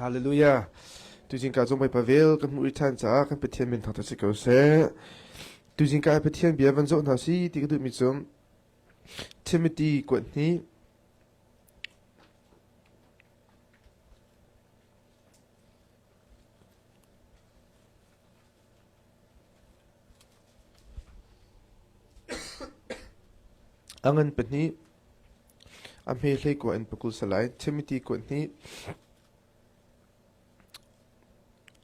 Hallelujah. Tuzing ka zong Bawipa vel kan hmuh ṭhan caah kan Pathian min thangṭhat si ko seh. Tuzing ka Pathian bia van zoh hna si ti ka duhmi cu Timothy kuat hnih A ngan pahnih a hme hlei kua in pakul salai Timothy kuat hnih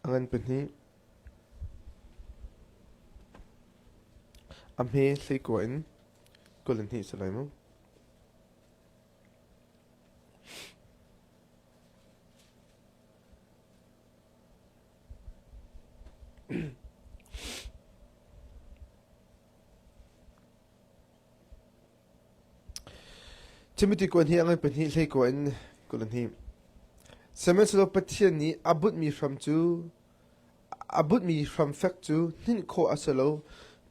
A ngan pahnih. A hme hleikua in 22 si lai mu. Timothy kuan hi a ngan pahnih hleikua in 22. Sihmanhsehlaw Pathian nih a bunhmi hram cu a bunhmi hram fek cu hninh khawh a si lo.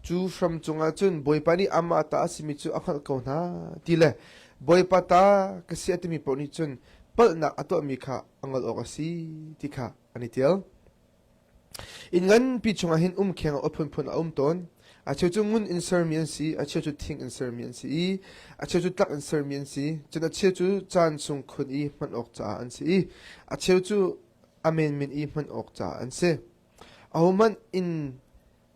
Cu hram cungah cun Bawipa nih amah ta a simi cu a hngalh ko hna ti le Bawipa ta ka si a timi paoh nih cun palhnak a tuahmi kha a ngol awk a si ti kha an i ṭial. Inn nganpi chungah hin umkheng a phunphun a um tawn. A cheu cu ngun in sermi an si, a cheu cu thing in sermi an si i a cheu cu tlak in sermi an si. Cun a cheu cu caan sung khun i hman awk caah an si i a cheu cu a menmen i hman awk caah an si. Ahohmanh inn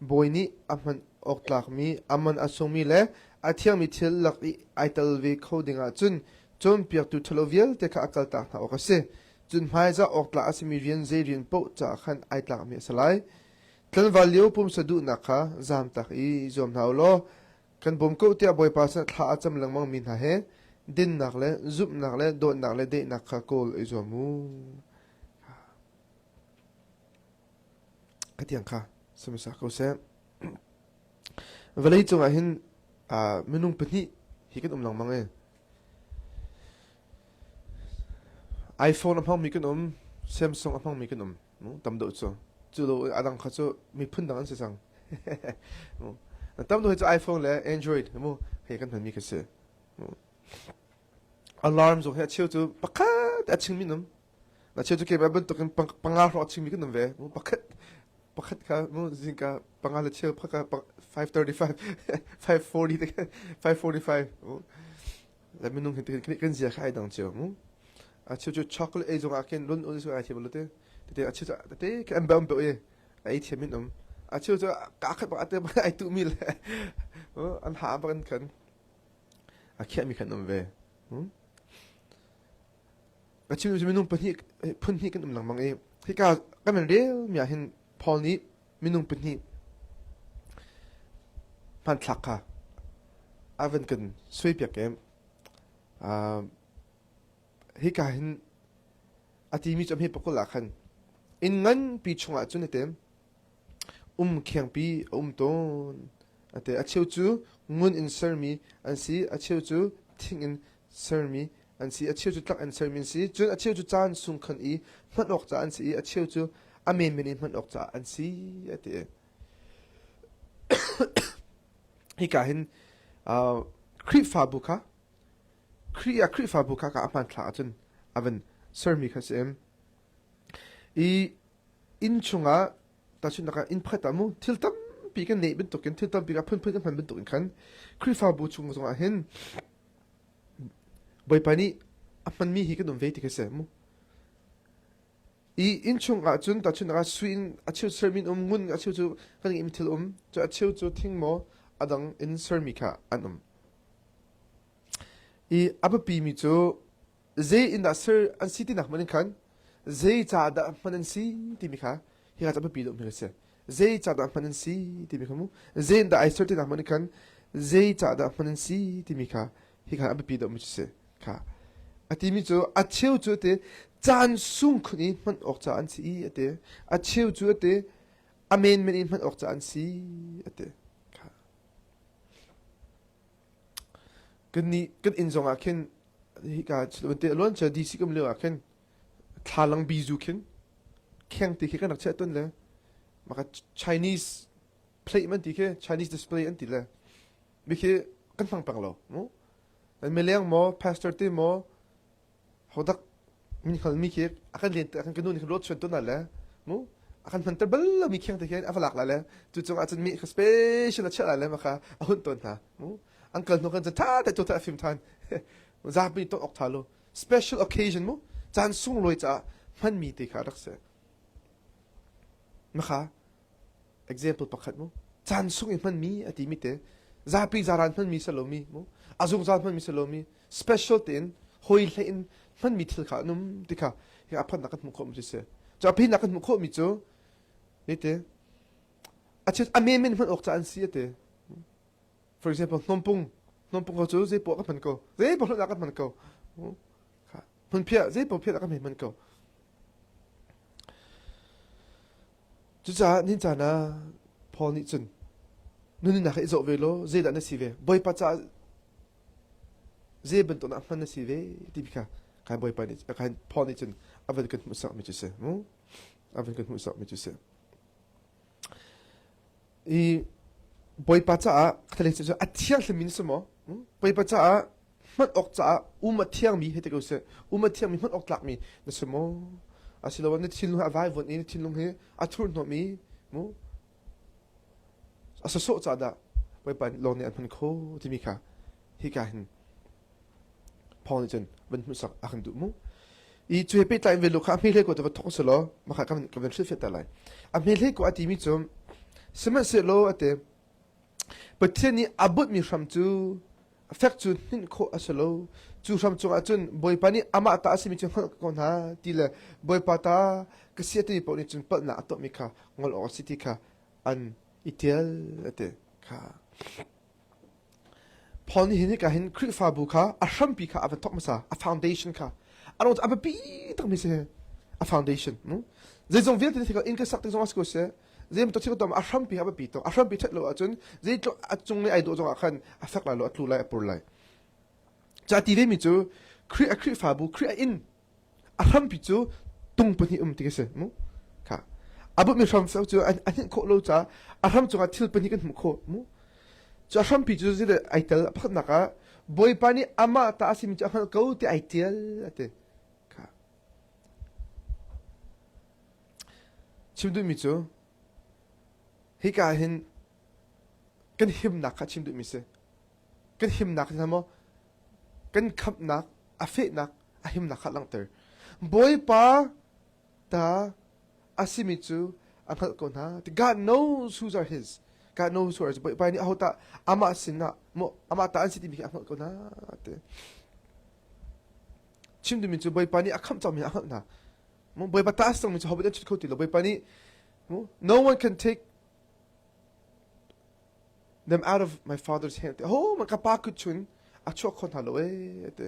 bawi nih a hman awk tlakmi, a man a sungmi le a thiangmi thil lak i ai tel ve kho ding ahcun cawnpiaktu ṭhalo vialte kha a kaltak hna awk a si. Cun hmaizah awk tlak a simi rian zei rian paoh caah khan ai tlakmi a si lai. Tlangval lio pumsa duhnak kha zamtak i zuam hna u law kan bawm ko tiah Bawipa sinah thla a cam lengmangmi hna he dinnak le zumhnak le dawtnak le daihnak kha kawl i zuam u. Ka tiang kha samasa ko seh. Vawlei cungah hin minung pahnih hi kan um lengmang i iPhone a hmangmi kan um, Samsung a hmangmi kan um. Tam deuh cu. Cu lo a dang kha cu miphun dang an si cang. Tam deuh hi cu iPhone le Android mu hei kan hmanmi kha si. Alarm zong hi a cheu cu pakhat a chingmi um. A cheu cu keimah bantukin panga hrawng a chingmi kan um ve. Pakhat pakhat kha mu zingka panga le cheu pakhat kha 5:35 5:40 5:45 le minung hi kan zia kha ai dang cio mu. A cheu cu chocolate ei zong ah khin run un su ai thiam lo te. Tete a cheu cu tete ke an bam pe i ei thiam in um. A cheu cu ka khat bak ate ai tu mi le an ha bak an khan. A khiah mi khan um ve. A chim cu minung pahnih phun hnih kan um lengmang i hika kan van rel mi ah hin Paul nih minung pahnih hmanthlak kha a van kan suaipiak i hika hin a timi cu a hme pakul ah khan inn nganpi chungah cun a tem Umkhengpi a um tawn. A ti. A cheu cu ngun in sermi an si, a cheu cu thing in sermi an si, a cheu cu tlak in sermi an si, cun a cheu cu caan sungkhan i hman awk caah an si i a cheu cu a menmen in hman awk caah an si, a ti. Hika hin uh, Khrihfabu kha Khrih ah Khrihfabu kha ka a hmanthlak ahcun a van sermi kha si. I inn chungah tahchunhnak ah inn pakhat ah mu thil tampi kan neih bantukin thil tampi a phunphun kan hman bantukin khan Khrihfabu chung zongah hin Bawipa nih a hmanmi hi kan um ve ti kha si mu. I inn chung ah cun tahchunhnak ah sui in a cheu sermi um ngun a cheu cu kan ngeihmi thil um cu a cheu cu thing maw a dang in sermi kha an um. I a biapimi cu zei in dah ser an si tinak hmanh in khan zei ca dah hman an si timi kha hi ka biapi deuh a si zei ca dah hman an si timi kha mu zei in dah ai ser tinak hmanh in khan zei ca dah hman an si timi kha hi kha a biapi deuh mi si kha a timi cu a cheu cu te caan sung khun i hman awk ca an si i a ti a cheu cu a ti a men men in hman awk ca an si a ti kha kan nih kan inn zong ah khin hika te luan cia DC kam lio ah khin thlalang bizu khin kheng ti khi kan rak chiah ton le maka Chinese plate man ti khi Chinese display an ti le mi khi kan hmang peng lo mu mileng maw pastor te maw hodak. Min hngalmi khi a kan len a kan nu nih ruat chuan tawn le mu a kan hmanter bal lomi kheng te khian a va lak lai le cu cungah cun mi kha special a chiah lai le ma kha a hunh tawn hna mu an kal hnu kan cun tha te tu a fim than zapi ton ok tha lo special occasion mu caan sunglawi caah hmanmi te kha rak si ma kha Example pakhat mu. Caan sung i hmanmi a timi te zapi zaran hmanmi si lomi mu a zungzal hmanmi si lomi special tein hoi hlei in hmanmi thil kha an um ti kha hi a phannak kan hmuh khawhmi cu si. Cu a phinnak kan hmuh khawhmi cu te a chit a men men hman awk ca an si ate. For example, hnompung hnompung ko cu zei poah kan hman ko. Zei poah kan hman ko. Hmunphiah zei poah phiah kan hman ko. Cucaah nihin caan ah Paul nih cun na nunnak hi i zoh ve law zeidah na si ve Bawipa caah zei bantuk dah hman na si ve timi kha kai Bawipa nih kai Paul nih cun a van kan hmuhsakmi cu si mu a van kan hmuhsakmi cu si i Bawipa caah ka cu a thianghlimmi na si maw Bawipa caah hman awk caah um a thiangmi hei ti ko seh um a thiangmi hman awk tlakmi na si maw asiloah na thinlung hi a vaivuan i na thinlung hi a thurhnawm i mu a sawsawh caah dah Bawipa lawng nih an hman kho timi kha hika hin Paul nih cun van hmuhsak a kan duh mu i cu he pehtlai in ve lu kha a hme hlei ko te va thok si law maka kan kan van hrilhfiah ta lai a hme hlei ko a timi cu sihmanhsehlaw a ti Pathian nih a bunhmi hram cu fek cu hninh khawh a si lo. Cu hram cungah cun Bawipa nih amah ta a simi cu hngalh ko hna ti le Bawipa ta ka si a timi paoh nih cun palhnak a tuahmi kha ngol awk a si ti kha an i ṭial a ti kha. Paul nih hin hika hin Khrihfabu kha a hrampi kha a van thawk hmasa, a foundation kha. A ruang cu a biapi takmi si a foundation. Zeizong vialte thil inn ka sak tik zong a si ko seh, zeibantuk thil tuah a hrampi a biapi tuk a hrampi ṭhat lo ahcun zeitluk a cung i ai dawh zongah khan a fek lai lo a tlu lai a pur lai ca ti vemi cu Khrih a Khrihfabu Khrih a inn a hrampi cu tung pahnih um ti ka si mu kha a butmi hram cu a hninh khawh lo caah a hram cungah thil pahnih kan hmuh khawh mu cu a hrampi cu zeidah ai tel pakhatnak ah Bawipa nih amah ta a simi cu a hngalh ko ti ai tial a ti kha Chim duhmi cu hika ah hin kan himnak kha chim duhmi si. Kan himnak hi maw kan khamhnak a fehnak a himnak kha langhter. Bawipa ta a simi cu a hngalh ko hna. God knows who are his. God knows who are his. Bawipa nih aho tah amah sinah maw amah ta an si timi khi a hngalh ko hna. Ti. Chim duhmi cu Bawipa nih a khamh cangmi a hngalh hna. Bawipa ta a si cangmi cu hohmanh an chut kho ti lo. Bawipa nih no one can take them out of my father's hand. Ho man ka pa kut chun a chuak kho hna lo ee te.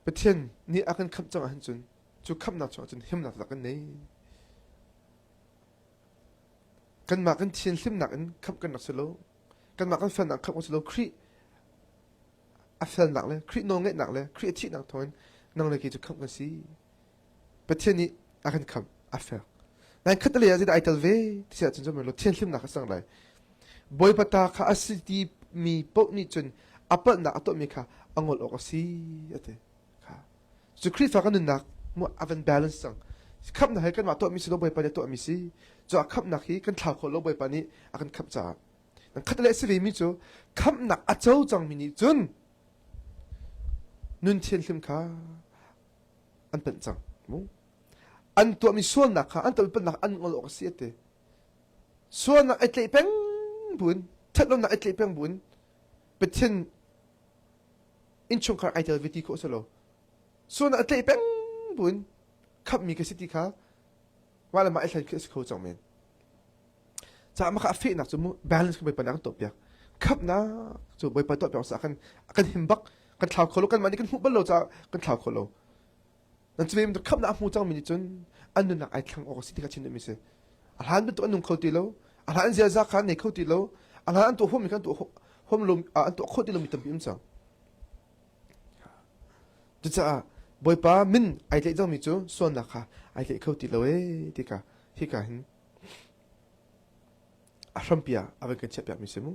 Pathian nih a kan khamh cang ahhin cun cu khamhnak chungah cun himnak tak kan nei. Kanmah kan thianhlimnak in khamh kan rak si lo. Kanmah kan felnak khamh kan si lo. Khrih a felnak le Khrih nawlngeihnak le Khrih a thihnak thawngin nang le kei cu khamh kan si. Pathian nih a kan khamh, a fel. Nain khat lei ah zeidah ai tel ve ti ahcun cun lo thianhlimnak a sang lai. Bawipa ta kha a si ti mi paoh nih cun a palhnak a tuahmi kha a ngol awk a si a ti. Kha. Cu Khrihfa kan nunnak mu a van balance cang. Khamhnak hi kanmah tuahmi si lo Bawipa nih a tuahmi si. Cu a khamhnak hi kan thlau khawh lo Bawipa nih a kan khamh caah. Khat le a si vemi cu khamhnak a co cangmi nih cun nun thianhlim kha an panh cang. An tuahmi sualnak kha an tuahmi palhnak an ngol awk a si a ti. Sualnak ai tlaih peng buin, ṭhatlonak ai tlaih peng buin Pathian innchungkhar ai tel ve ti khawh a si lo. Sualnak a tlaih peng buin khamhmi ka si ti kha mah le mah i hlen khi a si kho cang men. Caah mah kha a fehnak cu mu balance kan Bawipa nih a kan tuahpiak. Khamhnak cu Bawipa tuahpiak caah kan kan him bak kan thlau kho lo kanmah nih kan hmuh bal lo caah kan thlau kho lo. Nan cu ve khamhnak a hmu cangmi nih cun an nunnak ai thlang awk a si ti kha chim duhmi si. A hlan bantuk an nung kho ti lo. A hlan an ziaza kha an nei kho ti lo. A hlan an tuah huammi kha an tuah huam lo an tuah khawh ti lomi tampi um cang. Cucaah Bawipa min ai tlaih cangmi cu sualnak kha ai tlaih kho ti lo ee ti kha hika hin a hrampi ah a van kan chiahpiakmi si mu.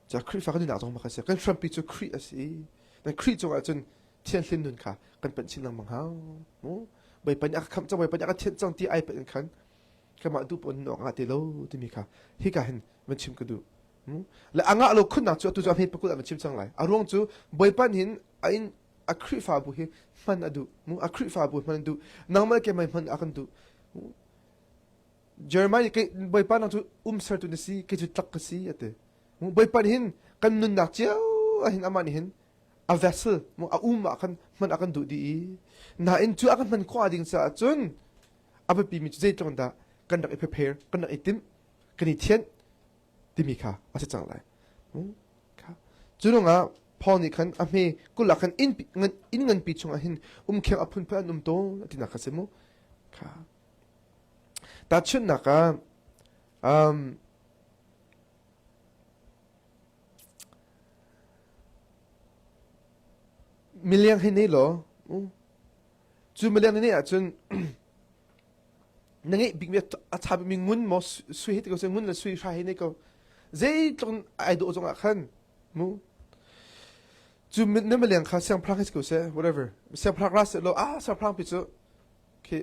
Ca Khrihfa kan nunnak zong bak a si. Kan hrampi cu Khrih a si. Dan Khrih cungah cun thianhlim nun kha kan panh chin lengmang hau. Mu Bawipa nih a ka khamh cang, Bawipa nih a ka thianh cang ti ai panh in khan kanmah duh pawn nun awk ngah ti lo timi kha hika hin van chim ka duh. Le a ngah lo khunnak cu atu cu a hme pakul ah van chim cang lai. A ruang cu Bawipa nih hin a in a Khrihfabu hi hman a duh. Mu a Khrihfabu hman a duh. Nangmah ke mei hman a kan duh. Jeremiah nih kei Bawipa nang cu um sertu na si, kei cu tlak ka si a ti. Bawipa nih hin kan nunnak cio ah hin amah nih hin a vessel a um ah khan hman a kan duh dih i nain cu a kan hman khawh ding caah cun a biapimi cu zeitluk in dah kan rak i prepare kan rak i timh kan i thianh timi kha a si cang lai. Cu ruangah Paul nih khan a hme kul ah khan inn inn nganpi chungah hin umkheng a phunphun an um tawn a tinak kha si mu. Kha. Tahchunhnak ah um, miliang hi nei law cu miliang na neih ahcun na ngeih bikmi a ṭha bikmi ngun maw sui hi ti ko seh ngun le sui hrai hi nei ko zeitluk in ai dawh zongah khan mu cu na miliang kha siangpahrang hi si ko seh whatever siangpahrang ra seh law ah siangpahrang pi cu khi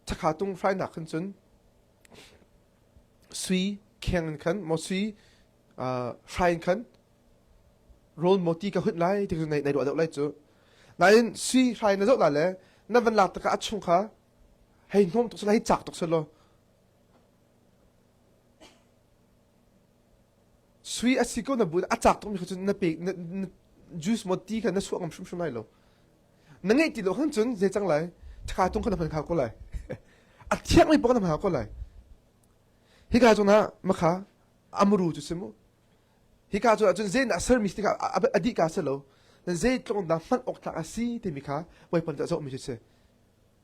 thakha tung hrainak khan cun sui kheng in khan maw sui hrai in khan rawl maw ti ka hunh lai ti cu nai ruah deuh lai cu nain sui hrai na zoh la le na van lak tikah a chung kha hei hnawm tuk selaw hei cak tuk selaw sui a si ko na bu a cak tuk mi kha cun na pe na juice maw ti kha na suah ngam hrimhrim lai lo na ngeih ti lo khan cun zei cang lai thaka tung kha na hman kha ko lai a thiang mi pok na hman ko lai hika cungah makha amru cu si mu hika cu ahcun zei na sermi si kha a dih ka si lo zeitluk dah hman awk tlak a si timi kha Bawipa nih a zohmi cu si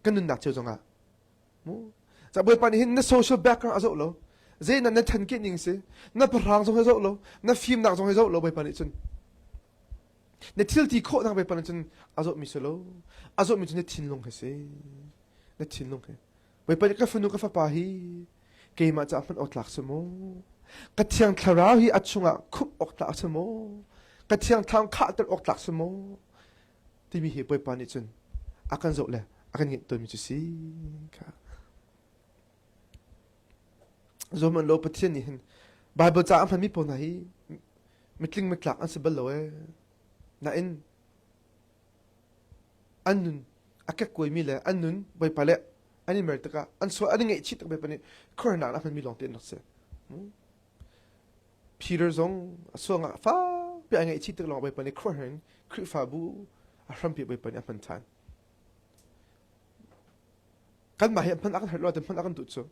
kan nunnak cio zongah mu ca Bawipa nih hin na social background a zoh lo zei na na than ke ning si na pahrang zong hi zoh lo na fimnak zong hi zoh lo Bawipa nih cun na thil ti khawhnak Bawipa nih cun a zohmi si lo a zohmi cu na thinlung hi si na thinlung hi Bawipa nih ka fanu ka fapa hi keimah caah hman awk tlak si maw ka thiang thlarau hi a chungah khumh awk tlak si maw ka thiang thlarau khahter awk tlak si maw timi hi Bawipa nih cun a kan zoh le a kan ngeih tawnmi cu si kha Zohman lo Pathian nih hin Bible ca a hmanmi pawl hna hi mitling mitlak an si bal lo ee nain an nun a kekkuaimi le an nun Bawipa le an i mer tikah an sual an i ngaihchih tik Bawipa nih khuaruahnak a hmanmi lawng te an rak si. Peter zong a sual ah fakpi ai ngaihchih tik lawng Bawipa nih khuaruahhar in Khrihfabu a hrampi Bawipa nih a hman ṭhan. Kanmah hi hman a kan herh lo hman a kan duh cu.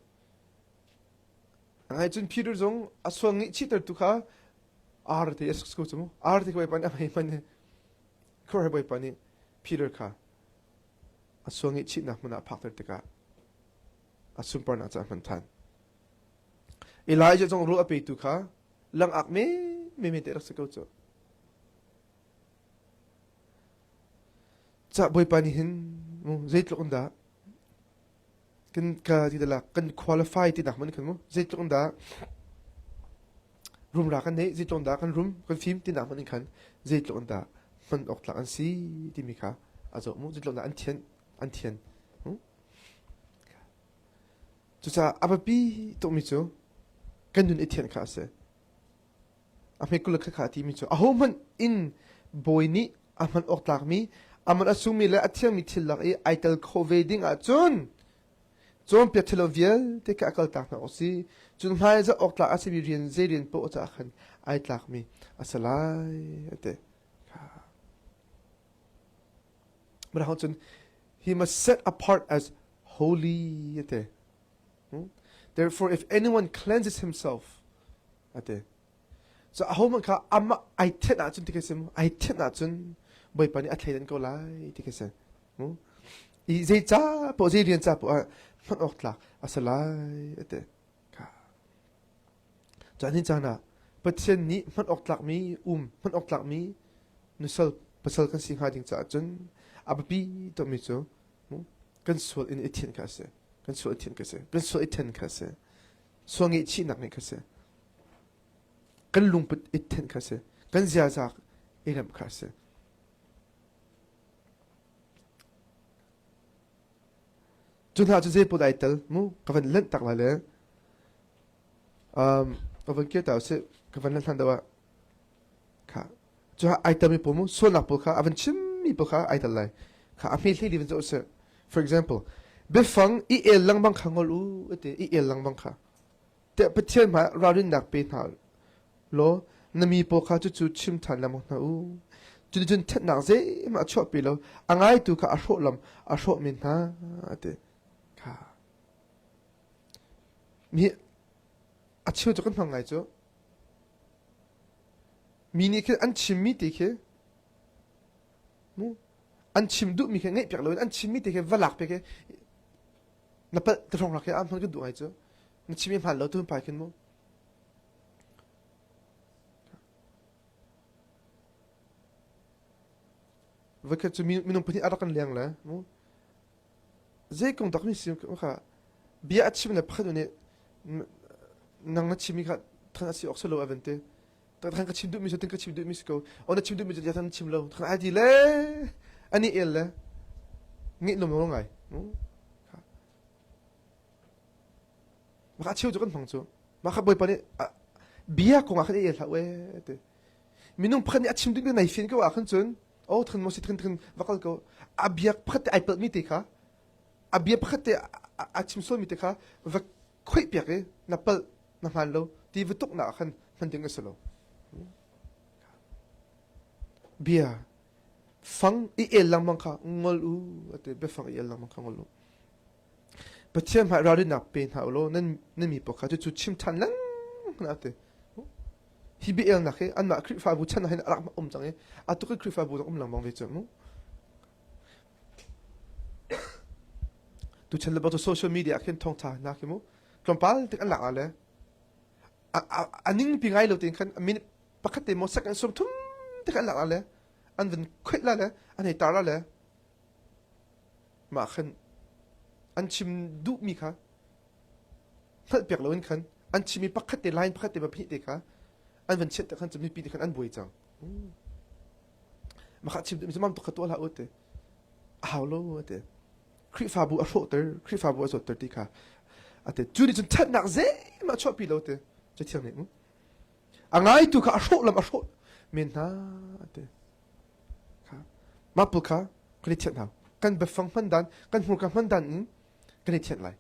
Ngai cun Peter zong a sual ngaihchihtertu kha ar te a ko cu mu. Ar te Bawipa nih a hmei hman i Khuaruahhar Bawipa nih Peter kha a sual ngaihchihnak hmun ah a phakter tikah a sunparnak cu a hman ṭhan. Elijah zong rawl a petu kha langak men te rak si ko cu. Ca Bawipa nih hin zeitluk in dah kan ka ti la kan qualify ti nak man khan mu zeitluk in dah rumra kan nei zeitluk in dah kan rum kan fim ti nak man khan zeitluk in dah hman awk tlak an si timi kha a zoh mu zeitluk in dah an thian an thian cucaah a biapi tukmi cu kan nun i thian kha a si A hmekul kha a timi cu ahohmanh inn bawi nih a hman awk tlakmi a man a sungmi le a thiangmi thil lak i ai tel kho ve ding ahcun cawnpiak thil vialte kha a kaltak hna awk si. Cun hmaizah awk tlak a simi rian zei rian paoh caah khan ai tlakmi a si lai a ti. Mirang cun he must set apart as holy a ti. Therefore, if anyone cleanses himself, a ti. So ahohmanh kha amah ai thenh ahcun ti ka si mu. Ai thenh ahcun Bawipa nih a thleidan ko lai ti ka si. Mu. I zei ca poh zei rian ca poh ah hman awk tlak a si lai a ti. Kha. Caan hin caan ah Pathian nih hman awk tlakmi um hman awk tlakmi nusal pasal kan si hnga ding caah cun a biapi tukmi cu kan sual in i thianh kha a si. Kan sual i thianh kha a si. Kan sual i then kha a si. Sual ngaihchihnak nih kha a si. Kan lungput i thenh kha a si. Kan ziaza i remh kha a si. Cu hna cu zei pawl ai tel mu ka van lanh tak lai le um, ka van kir ta usih ka van lanh hlan deuh ah kha cu ai telmi pawl mu sualnak pawl kha a van chimmi pawl kha ai tel lai kha a hme hlei li van zoh usih for example biafang i el lengmang kha ngol u ati i el lengmang kha Tiah Pathian hmai ralrinnak pe hna law na mi pawl kha cucu chim ṭhan lengmang hna u. Cuticun ṭhatnak zeihmanh a chuahpi lo, a ngaitu kha a hrawh lam a hrawh men hna, a ti. Kha. Mi a cheu cu kan hmang ngai cu. Mi nih khin an chimmi ti khi mu an chim duhmi khi ngaihpiak loin an chimmi ti khi va lak piak i na palh te hrawng rak hi a hman kan duh ngai cu na chim i hmaan lo tu pai khin mu Voikhat cu minung pahnih a rak kan leng le mu zei kong dak mi si kha bia a chim le pakhat nih nang na chimmi kha than a si awk silo a van ti than ka chim duhmi cu tin ka chim duhmi si ko o na chim duhmi cu than chim lo than ai ti le ani el le ngeih lom lo ngai Maka cheu cu kan hmang cu. Maka Bawipa nih bia kong ah khan i el hlah we ti. Minung pakhat nih a chim duhmi nai fian ko ah khan cun oh than mo si than than va kal ko a bia pakhat te ai palh mi te kha a bia pakhat te a chim sual mi te kha va khoih piak i na palh na hmaan lo ti va tuk nak ah khan hman ding a si lo. Bia fang i el lengmang kha ngol u ati biafang i el lengmang kha ngol u. Pathian hmai ralrinnak pe hna u law nan nan mi pawl kha cucu chim ṭhan lengmang a ti. Hi bia-elnak hi anmah Khrihfabu chan ah hin a rak um cang i atu kan Khrihfabu zong um lengmang ve cu mu. Tuchan le bak cu social media ah khin thawngṭha hna khi mu tlawmpal tik an lak ah le a ningpi ngai lo tein khan minute pakhat te maw second sum thum tik an lak ah le an vun khoih la le an hei tar la le Mah khan an chim duhmi kha hngalhpiak loin khan an chimmi pakhat te line pakhat te pahnih te kha an van chiat te khan cu mipi te khan an buai cang. Mah kha chim duhmi cu mam tuk kha tuah hlah u te. A hau lo te. Khrihfabu a hrawhter, Khrihfabu a zawtter ti kha a te. Cu nih cun ṭhatnak zeihmah chuahpi lo te. Cathiang nih mu. A ngaitu kha a hrawh lam a hrawh men hna te. Mah pawl kha kan i thianh hau. Kan biafang hman dan, kan hmurka hman dan in kan i thianh lai.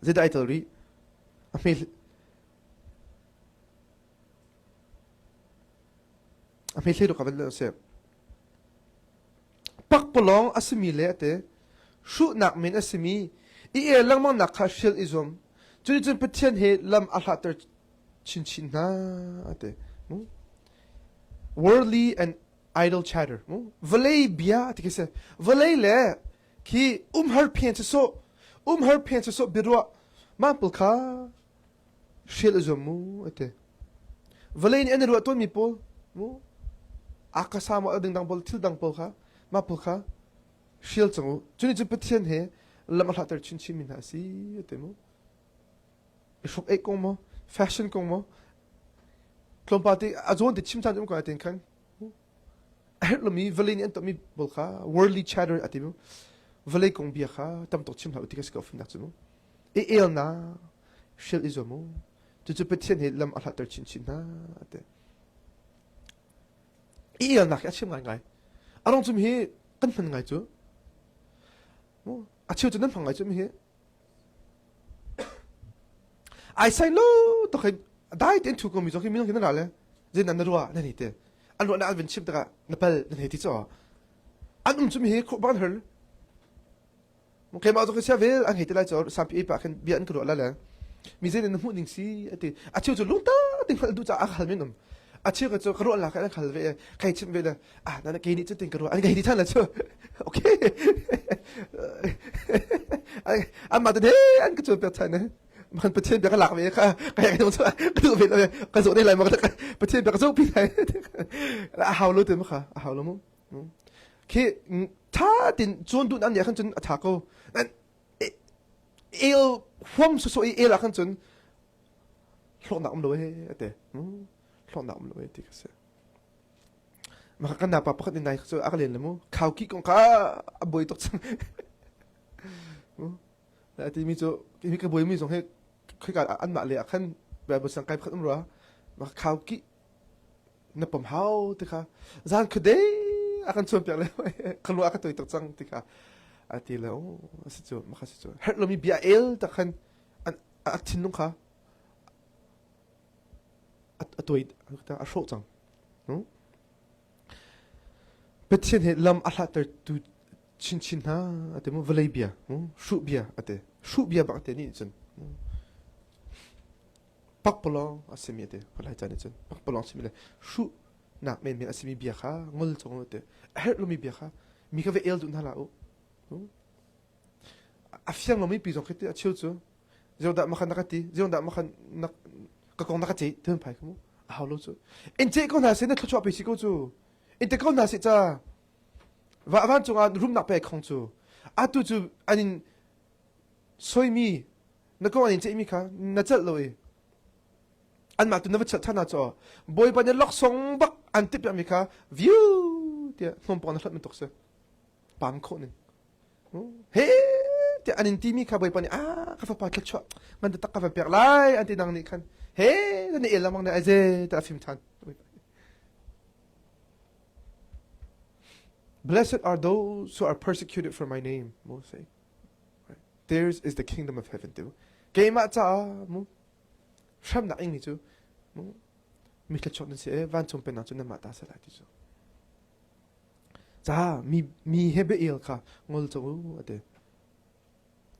Zeidah ai tel rih? A hme a hme hlei ka van si. Pakpalawng a simi le ate hruhnak men a simi i el lengmang nak kha hrial i zuam. Cunicun Pathian he lam a hlatter chinchin hna ate worldly and idle chatter vawlei bia ti khi si vawlei le khi umhar phen so umhar phen so biaruah mah pawl kha hrial zuam mu ate vawlei nih an ruah tawn mi pawl mu akasa mo ding dang pawl thil dang pawl kha mah pawl kha hrial cang u cuni cu Pathian he lam a hlatter chinchin mi hna si ate mu i hruk eih kong maw fashion kong maw tlawmpal te a zawn te chim caan um ko tin khan a herh lomi vawlei nih an tuahmi pawl kha worldly chatter a ti mu vawlei kong bia kha tam tuk chim hlah u ti ka si ko fimnak cu mu i el na hrial i zuam u cucu Pathian he lam a hlatter chinchin hna ate i elnak hi a chim ngaingai a rong cum hi kan hman ngai cu a cheu cu nan hmang ngai cu mi hi Ai sai lo tuk hi dai tein thu ko mi zong khi minung khi na ra le zei nan na ruah nan hei ti an ruah na an vin chim tikah na pal nan hei ti cu an um cu mi hi khawh bak an hal keimah zong khi sia vel an hei ti lai cu sampi ei pah khin bia an ka ruah la le mi zei na hmuh ning si ati a cheu cu lungta ting hngalh duh caah a hal min um a cheu ka cu ka ruah la kha an hal ve kai chim ve le ah na kei nih cu tin ka ruah an ka hei ti than la cu okay anmah te an ka cawnpiak than man pathian bia ka lak ve kha ka ka ka duh ve ka zawh ne lai ma pathian bia ka zoh pi lai a hau lo te ma kha a hau lo mu khi tha tin cawn duh nan nih khan cun a tha ko el huam so so i el ah khan cun. Hlawknak um lo he ate. Hlawknak um lo he ti ka si. Maka kan napa pakhat ni nai cu a ka len le mu. Khau ki kong kha a buai tuk cang. A ti mi cu mi ka buai mi zong he khika anmah le ah khan Bible sang kai pakhat um rua. Maka khau ki na pom hau ti kha zan khuade a kan chuan piak le ka lua ka toi tuk cang ti kha a ti le oh a si cu maka si cu herh lomi bia el tak khan a thinlung kha a tuai a hrawh cang. Pathian he lam a hlattertu chinchin hna a ti mu vawlei bia hruh bia a ti hruh bia bak te nih cun pakpalawng a simi a ti lai caan nih cun pakpalawng simi le hruhnak menmen a simi bia kha ngol cong a ti a herh lomi bia kha mi kha va el duh hna hlah u a fiang lomi pi zong khi ti a cheu cu Zeodah makhan na ka ti zeodah makhan na ka kong na ka ceih thun phai mu a hau lo cu in ceih ko hna seh na thluachuah pe si ko cu in te ko hna seh ca va van cungah rumnak pek khong cu atu cu an in soimi na kong an in ceihmi kha na celh lo i anmah tu na va chelh ṭhan ah caw bawipa nih laksawng bak an tip mi kha view tiah hnawmpang na hlat bantuk si pam khawh ning He tiah an in timi kha Bawipa nih ah ka fapa thluachuah ngan taktak ka van pek lai an ti nang nih khan he na el lengmang ne aize tiah a fim ṭhan. Blessed are those who are persecuted for my name, Moses. Right. Theirs is the kingdom of heaven too. Keimah caah mu hremnak ing ni cu mu mi thluachuak nan si e vancung pennak cu nanmah ta se lai ti cu. Ca mi mi he bia kha ngol cang u a ti.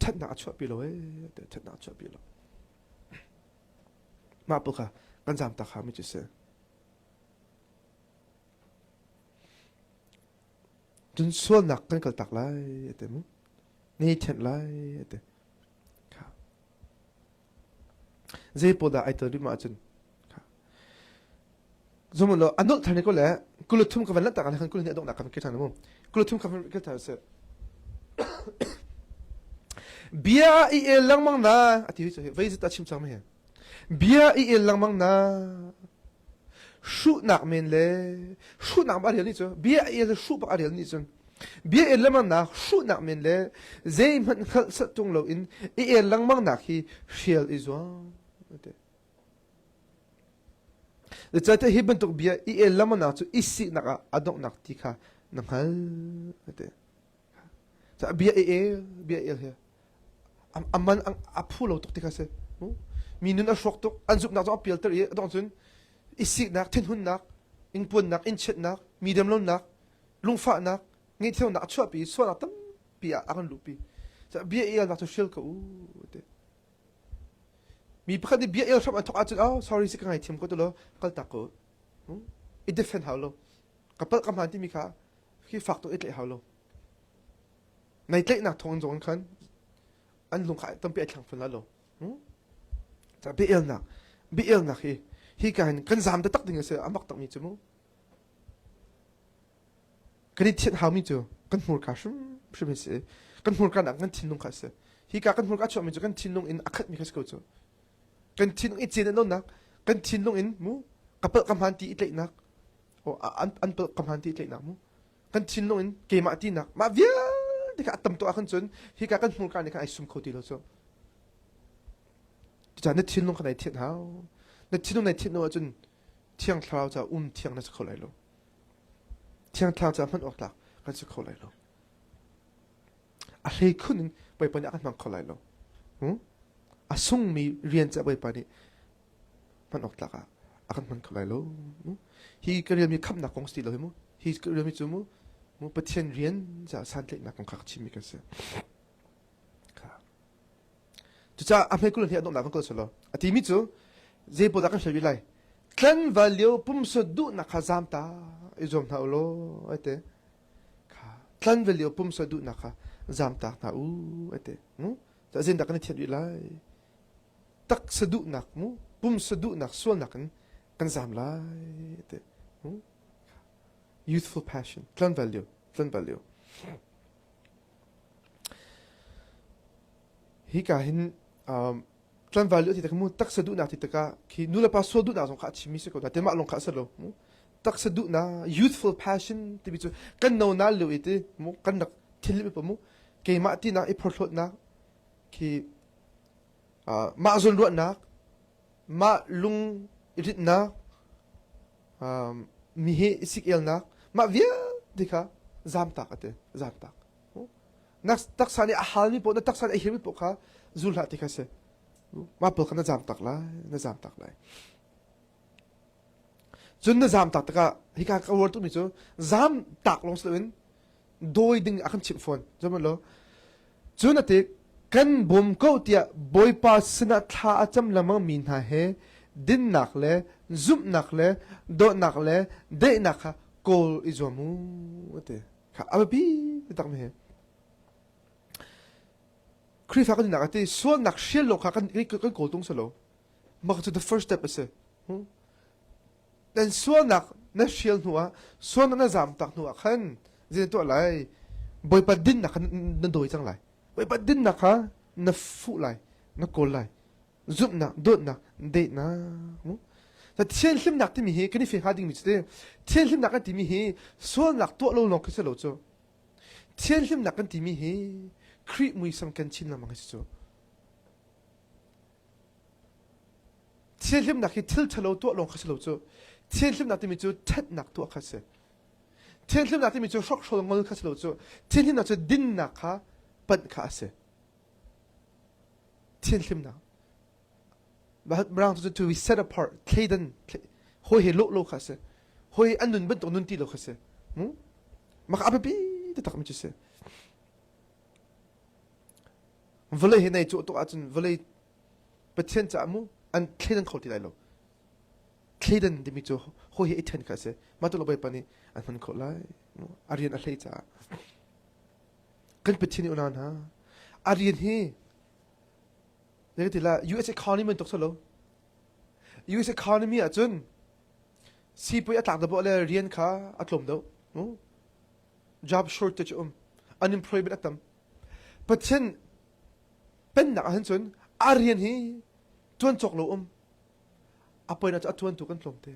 Ṭhatnak a chuahpi lo ee a ti. Ṭhatnak a chuahpi lo. Mah pawl kha kan zaam tak hau mi cu si. Cun sualnak kan kaltak lai a ti mu. Ni thianh lai a ti. Zei pawl dah ai tel rih ma ahcun Zum law a nolh than ko le kuluthum ka van lanhtak ah khan kul ni a donghnak ka van kir than mu kuluthum ka van kir than seh bia i el lengmang na a ti cu vei zit a chim cang mi bia i el lengmang na hruhnak men le hruhnak ba rel ni cu bia i el hruh bak a rel ni cun bia el lengmang na hruhnak men le zeihmanh hngalh sat tung lo in i el lengmang nak hi hrial i zuam Zeicahtiah hi bantuk bia i el lengmangnak cu i siknak ah a donghnak ti kha na hngal a ti. Caah bia i el, bia i el hi a man a phu lo tuk ti kha si. Mi nun a hrawk tuk, an zumhnak zong a pialter i a dongh cun i siknak, thinhunnak, ingpuannak, innchiatnak, mi demlonak, lungfahnak, ngeihthiamnak a chuahpi i sualnak tampi ah a kan luhpi. Caah bia i elnak cu hrial ko u ti. Mi pakhat nih bia el hram an thawk ahcun oh sorry si ka ngaithiam ko tu law kal tak ko. I defend hau lo. Ka palh ka hmaan timi kha khi fak tuk i tlaih hau lo. Nai tlaihnak thawng zong khan an lung kha tampi ai thlang fun la lo. Ca bia elnak bia elnak hi hi ka hin kan zaam taktak ding a si a mak takmi cu mu. Kan i thianh haumi cu kan hmurka hrimhrim hi si. Kan hmurka nak kan thinlung kha a si. Hika kan hmurka a chuahmi cu kan thinlung in a khatmi kha si ko cu. Kan thinlung i cin an kan thinlung in mu ka palh ka hmaan ti i tlaihnak an an palh ka hmaan ti i tlaihnak mu kan thinlung in keimah tinak mah vialte kha a tam tuk ahkhan cun hika kan hmurka nih khan ai sum kho ti lo cu. Cucaah na thinlung kha nai thianh hau. Na thinlung nai thianh lo ahcun Thiang Thlarau ca um thiang na si kho lai lo. Thiang Thlarau ca hman awk tlak kan si kho lai lo. A hleikhun in Bawipa nih a kan hmang kho lai lo. Hmm? A sungmi rian ca Bawipa nih hman awk tlak ah a kan hman kho lai lo. Hmm? Hi ka rianmi khamhnak kong si lo hi mu. Hi ka rianmi cu mu mu Pathian rian ca santlaihnak kong kha ka chimmi kan si. Cucaah a hmeikul hi a donghnak kan kawl selaw a timi cu zei pawl dah kan hrial lai tlanval lio pumsa duhnak kha zaam ta i zuam hna u law ai te kha tlanval lio pumsa duhnak kha zaam tak hna u ai te mu zein dah kan i thianh rih lai taksa duhnak mu pumsa duhnak sualnak in kan zaam lai te mu youthful passion tlanval lio tlanval lio Hika hin um, Tlangval lio ti tak mu taksa duhnak ti tikah khi nulepa sual duhnak zong kha a chimmi si ko na mah lawng kha a si lo mu. Taksa duhnak youthful passion timi cu kan no na lio i ti mu kan rak thil mi pa mu keimah tinak i phorhlawtnak khi mah zawnruahnak mah lung i ritnak mi he i sik elnak mah vialte kha zamtak a ti zamtak na taksa nih a halmi paoh na taksa nih a hirmi paoh kha zul hlah ti kha si mah pawl kha na zamtak lai na zamtak lai cun na zamtak tikah hika ka uar tukmi cu zamtak lawng si loin dawi ding a kan chimh fawn zohmanh law cun a ti kan bawm ko tiah Bawipa sinah thla a cam lengmang mi hna he dinnak le zumhnak le dawtnak le daihnak kha kawl i zuam u a ti kha a biapi taktak mi hi Khrihfa kan nunnak a ti sualnak hrial lo kha kan kan kawl tung si lo mah cu the first step a si Nan sualnak na hrial hnuah sualnak na zamtak hnuah khan zei na tuah lai? Bawipa dinnak kha na dawi cang lai. Bawipa dinnak kha na fuh lai, na kawl lai. Zumhnak, dawtnak, daihnak. Thianhlimnak timi hi kan i fe hnga dingmi cu ti. Thianhlimnak kan timi hi sualnak tuah lo lawng khi si lo cu. Thianhlimnak kan timi hi Khrih muisam kan chin lengmang hi si cu. Thianhlimnak hi thil ṭhalo tuah lawng kha si lo cu. Thianhlimnak timi cu ṭhatnak tuah kha si. Thianhlimnak timi cu hrokhrawl ngol kha si lo cu. Thianhlimnak cu dinnak kha panh kha a si. Thianhlimnak. Mirang cu to be set apart, thleidan, hawi he lawh lo kha a si. Hawi an nun bantuk nun ti lo kha si. Mah kha a biapi taktak mi cu si. Vawlei he nai cawh tuk ahcun vawlei Pathian caah mu an thleidan kho ti lai lo. Thleidan timi cu hawi he i then kha a si. Mah tu Bawipa nih an hman khawh lai. A rian a hlei caah. Kan Pathian nih unau hna a rian hi zei ti la US economy bantuk si lo. US economy ahcun sipui a tlak deuh le rian kha a tlawm deuh. Job shortage um. Unemployment a tam. Pathian pennak ahhin cun a rian hi ṭuan cawk lo um. A poina cu a ṭuantu kan tlawmte.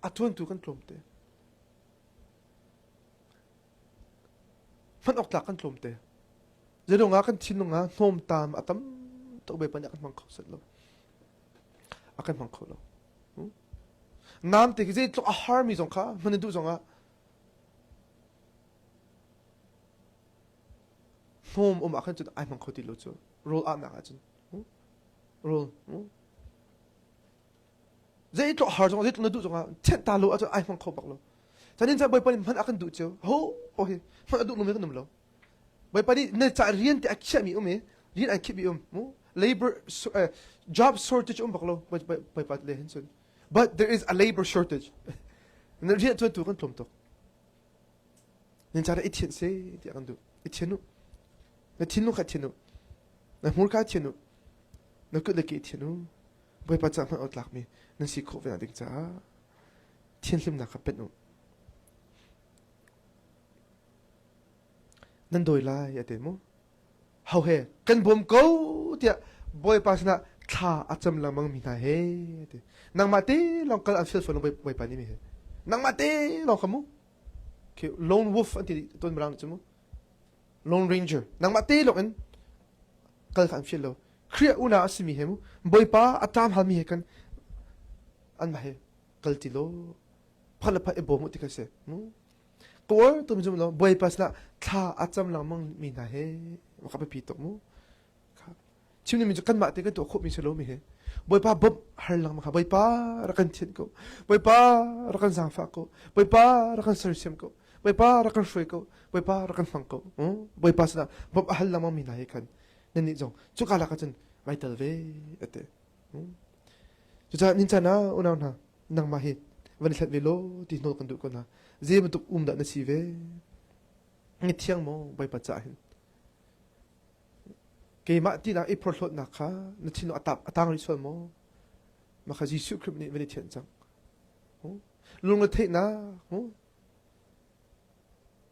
A ṭuantu kan tlawmte. Hman awk tlak kan tlawmte. Zeidong ah kan thinlung ah hnawmtam a tam tuk Bawipa nih a kan hmang kho set lo. A kan hmang kho lo. Nam te khi zeitluk a harmi zong kha hman na duh zong ah hnawm um ah khan cun ai hmang kho ti lo cu rawl ahnak ah cun rawl zeitluk har zong zeitluk na duh zongah thianh ta lo ahcun ai hmang kho bak lo canin ca bawipa nih hman a kan duh cio ho ho hi hman a duh lomi kan um lo bawipa nih na ca rian te a khiahmi um i rian an khihmi um mu labor job shortage um bak lo bawipa le hin cun but there is a labor shortage na rian tuantu kan tlawm tuk Nan ca i thianh seh tiah kan duh. I thian u. Na thinlung kha thian u. Na hmurka thian u. Na kut le ke thian u. Bawipa ca hmanh awk tlakmi nan si khawh ve ding caah thianhlimnak kha penh u. Nan dawi lai a ti mu. Ho he kan bawm ko tiah Bawipa sinah thla a cam lengmang mi hna he ti. Nangmah te lawng kal an fial fawn Bawipa nih mi he. Nangmah te lawng kha mu. Okay, lone wolf an ti ton mirang cu mu. Lone ranger. Nangmah te lawng in kal kha an fial lo. Khrih una a simi he mu. Bawipa a ṭam halmi he kan an mah he kal ti lo. Phat le phat i bawm u ti kha si. Mu. Ka uar tum zum lo Bawipa sinah thla a cam lengmang mi hna he ka biapi tuk mu. Chim mi cu kanmah te kan tuah khawh mi si lo mi he Bawipa bawmh har lengmang kha Bawipa rak kan thianh ko Bawipa rak kan zaangfah ko Bawipa rak kan sersiam ko Bawipa rak kan hruai ko Bawipa rak kan hmang ko Bawipa sinah bawmh a hal lengmang mi hna he khan nannih zong cuka lak ah cun vai tel ve ate cucaah nin chan ah unau hna nangmah hi van i hlat ve law ti nawl kan duh ko hna zei bantuk um dah na si ve ngi thiang maw Bawipa caah hin keimah tinak i phorhlawtnak kha na thinlung a tang rih sual maw mah kha Jesuh Khrih nih van i thianh cang lungretheihnak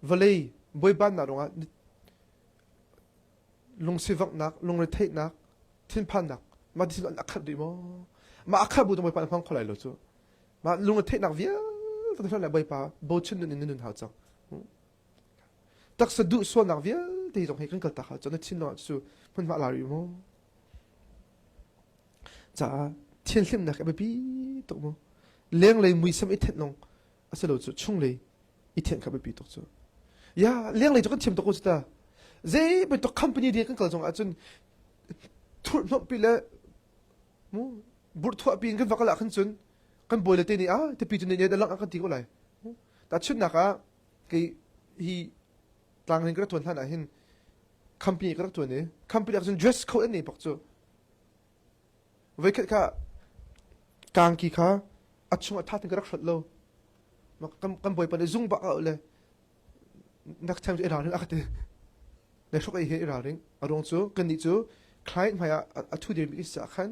vawlei bawibannak ruangah lungsivanghnak lungretheihnak thinphannak. Mah ti a khat rih maw? Mah a khat bu Bawipa na hmang kho lai lo cu. Mah lung a theihnak vialte le Bawipa bochan nun in na nun hau cang. Taksa duh sualnak vialte zong hi kan kal tak hau cang. Na thinlung ah cu hmunhma la rih maw? Caah thianhlimnak a biapi tuk mu. Lenglei muisam i thenh lawng a si lo cu chunglei i thianh kha biapi tuk cu. Ya lenglei cu kan thiam tuk ko cu ta. Zei bantuk company rian kan kal zong ahcun thurhhnawmhpi le mu burhthuahpi in kan va kal ah khan cun kan bawi le te nih ah tipi cu ne da lang ah kan ti ko lai. Tahchunhnak ah kei hi tlangrin ka rak tuan hlan ah hin company ka rak tuan i company ah cun dress code an nei bak cu. Voikhat kha kangki kha a chung a ṭha tein ka rak hrolh lo. Kan bawipa nih zung bak a le next time cu i ralring a ka ti. Na hruk ei hi i ralring. A ruang cu kannih cu client hmai ah a thu dirmi is ah khan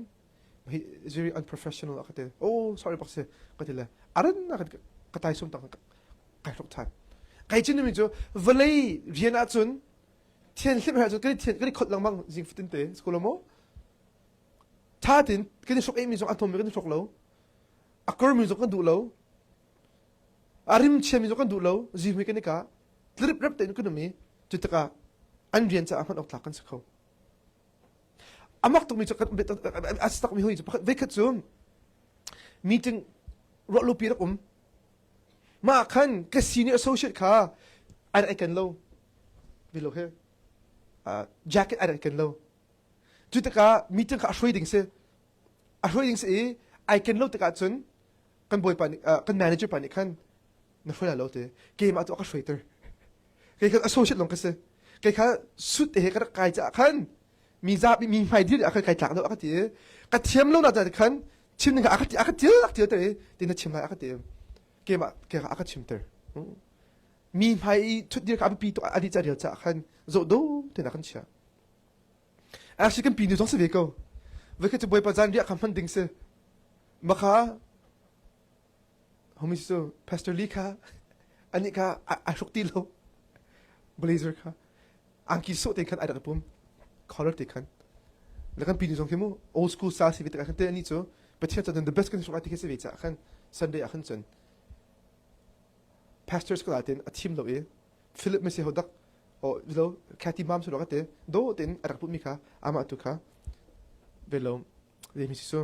hi is very unprofessional a ka ti. Oh sorry bak si ka ti le aran a ka tai sum tang kai hruk than. Kai chin mi cu vawlei rian ahcun thianhlim he cun kan i thian kan i khot lengmang zing fatin te school mo tha tin kan i hruk mi zong a hnawm mi kan i hruk lo a kor mi zong kan duh lo a rim chia mi zong kan duh lo zihmui kan i ka tlirip rep tein kan um i cu tikah an rian caah hman awk tlak kan si kho amak tukmi cu a si takmi hoi cu pakhat veikhat cu meeting ruahlopi rak um Mah khan ka senior associate kha ai rak i ken lo. Vilo he jacket ai rak i ken lo. Cu tikah meeting kha a hruai ding si. A hruai ding si i ai ken lo tikah cun kan bawipa nih kan manager pa nih khan na hruai lai lo ti. Keimah tu a ka hruaiter. Kei kha associate lawng ka si. Kei kha suit te he ka rak kai caah khan mi zapi mi hmai dir ah khan kai tlak deuh a ka ti i ka thiam lo na ca khan chim ding a ka ti a ka til a til ter i ti na chim lai a ka ti keimah ke a ka chimter mi hmai i thut dir kha a biapi tuk a dih ca rial caah khan zoh do te na kan chia actually kan pi nu zong si ve ko voi khat cu bawipa zan riah kha hman ding si makha Homi cu Pastor Lee kha anih kha a hruk ti lo. Blazer kha angki sawh te khan ai rak i pum. Collar te khan. Le kan pinu zong khi mu old school style si ve tikah khan te ani cu Pathian chan the best kan hruk ai ti khi si ve caah khan Sunday ah khan cun pastors ka ten a thim lo i Philip Messi ho dak o lo Kathy Mam su lo te do ten a rak putmi kha amah tu kha ve lo Lemi cu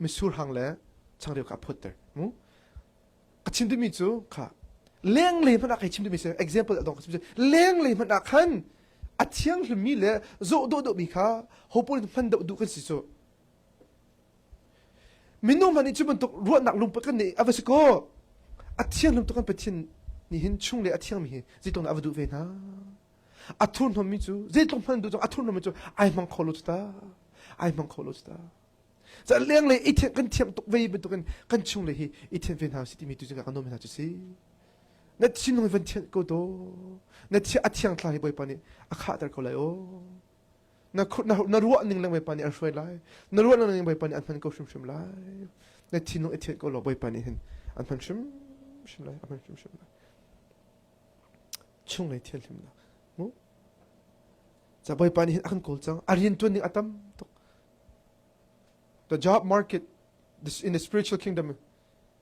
mitsur hang le changreu kha a phawtter. Mu? Ka chim duhmi cu kha lenglei hmanh ah kai chim duhmi si example a dong ka chim cu lenglei hmanh ah khan a thianghlimmi le zawh dawh dawhmi kha hopawl in hman deuh duh kan si cu. Minung hmanh nih cu bantuk ruahnak lungput kan neih a va si kaw a thianghlim tuk kan Pathian nih hin chung le a thiangmi hi zeitluk dah a va duh ve hna. A thurhnawmmi cu zeitluk hman duh zong a thurhnawmmi cu ai hmang kho lo cu ta. Ai hmang kho lo cu ta. Ca lenglei i thianh kan thiam tuk ve bantukin kan chunglei hi i thianh ve hna si timi tu cu kan nawm hna cu si. Na thinlung van thianh ko to. Na thi a thiang thla hi Bawipa nih a khahter ko lai o. Na na, na ruah ning le Bawipa nih an hruai lai. Na ruah ning Bawipa nih an hman ko hrimhrim lai. Na thinlung i thianh ko law Bawipa nih hin an hman hrimhrim lai. An hman hrimhrim lai. Chunglei thianhlimnak mu ca Bawipa nih hin a kan kawl cang a rian tuan ding a tam tuk the job market this in the spiritual kingdom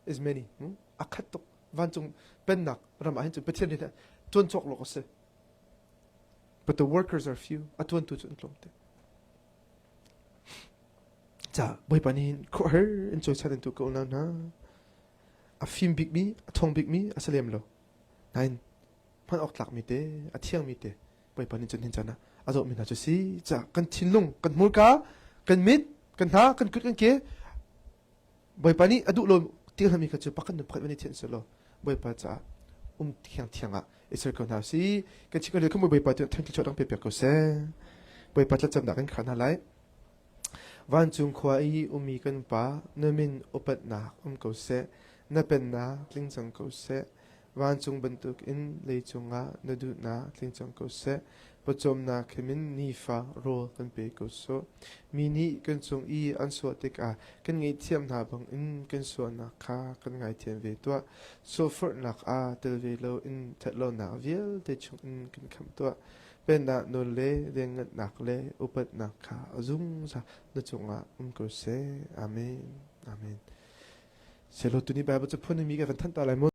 is many mu a khat tuk vancung pennak ram ah hin cun Pathian rian tuan cawk lawk a si but the workers are few a tuantu cu an tlawm te ca Bawipa nih hin khuahar in cawisan in tu ko unau hna a fim bikmi a thawng bikmi a si lem lo Nain hman awk tlakmi te, a thiangmi te Bawipa nih cun hin caan ah a zohmi hna cu si. Caah kan thinlung, kan hmurka, kan mit, kan hna, kan kut, kan ke Bawipa nih a duh lo ti hlami kha cu pakhat nu pakhat van i thianh selaw Bawipa caah um thiang thiang ah i ser ko hna si. Kan chim kan Bawipa tu thang thluachuah dang pe piak ko seh. Bawipa thlacamnak kan khar hna lai. Vancung khua i ummi kan Pa, na min upatnak um ko seh. Na pennak tling cang ko seh. Vancung bantukin leicung ah na duhnak tling cang ko seh. Pawcawmnak himin nifa rawl kan pe ko sawh. Mi nih kan cung i an suah tikah kan ngaihthiam hna bangin kan sualnak kha kan ngaithiam ve tuah. Suahforhnak ah tel ve loin ṭhatlonak vialte chungin kan khamh tuah. Pennak nawl le lianngannak le upatnak kha a zungzal na cungah um ko seh. Amen. Amen. Selaw tuni Bible cu phun mi ka van thanh ta lai mu.